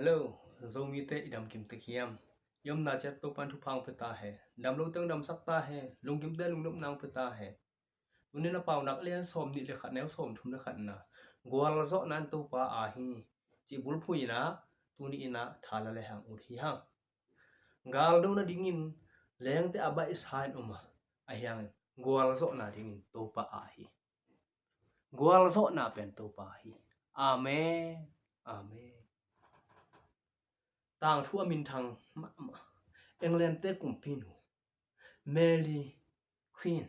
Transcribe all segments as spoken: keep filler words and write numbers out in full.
Hello, Zomite i dam kim tek hiam? I omna ciat Topan thupha hong pia ta hen. Dam lo teng damsak ta hen. Lungkimte lungnopna hong pia ta hen. Tuni-in a Paunak lian sawmnih le khat, neu sawmthum le khatna, gualzawhna in Topa aa hi cih bulphuhna tuni-in a tha la le hang ut hi hang. Galdo nadingin lengte a baihsa in om a, ahi hangin gualzawhna dingin Topa aa hi. Gualzawhna pen Topa hi. Amen. Amen. Tangthu a minthang mahmah, England te kumpinu Mary Queen,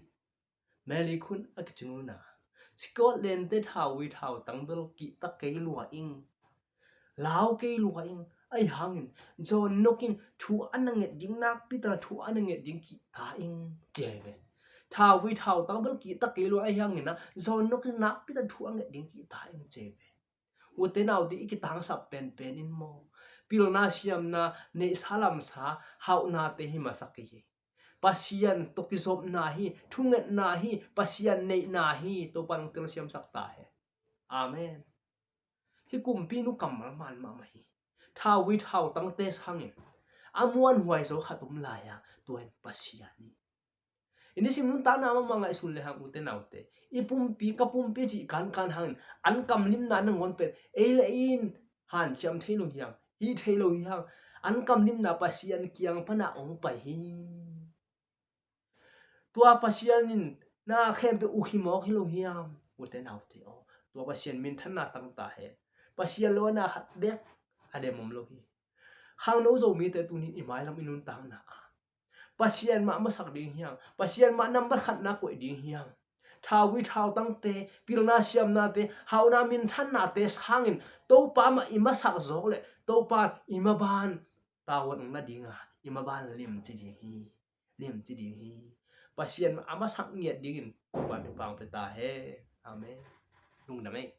Mary Queen a kici nuna, Scotland te thauvui thautang bel kihta kei lua ing, lau kei lua ing. Ahi hangin John Knox in thu a na nget ding nakpi ta thu a na nget ding kihta ing, ci hi ve. Thauvui thautang bel kihta kei lua, ahi hangin a John Knox in nakpi ta thu a nget ding kihta ing, ci hi ve. Ute naute, i kitangsap penpen in maw, pilna siamna, neihsa lamsa, hauhnate hi masa kei hi. Pasian tawh kizopna hi, thungetna hi, Pasian neihna hi, Topa in hong telsiamsak ta hen. Amen. Hih kumpinu kammal man mahmah hi. Thauvui thautangte sangin a muanhuai zo khat om lai a, tua in Pasian hi. I nisim nuntakna mahmah ngaihsun le hang, ute naute, i pumpi, ka pumpi cih kankan hangin an kamlimna nangawn pen ei le ei in hanciam thei lo hiam? Hi thei lo hi hang. An kamlimna Pasian kiang pana hong pai hi. Tua Pasian in na khempeuh uh hi mawk hi lo hiam? Ute naute aw, tua Pasian minthanna tang ta hen. Pasian lo a na khat bek a dem om lo hi. Khangno Zomite, tuni-in i mailam i nuntakna ah Pasian mah masak ding hiam? Pasian mah nambat khatna koih ding hiam? Thauvui thautangte, pilna siamnate, hauhna minthannate sangin Topa mah i masak zawk leh Topa in i maban tavuan hong na ding a, i maban limci ding hi. Limci ding hi. Pasian mah a masak ngiat dingin Topa in thupha hong pia ta hen. Amen. Lungdam ei.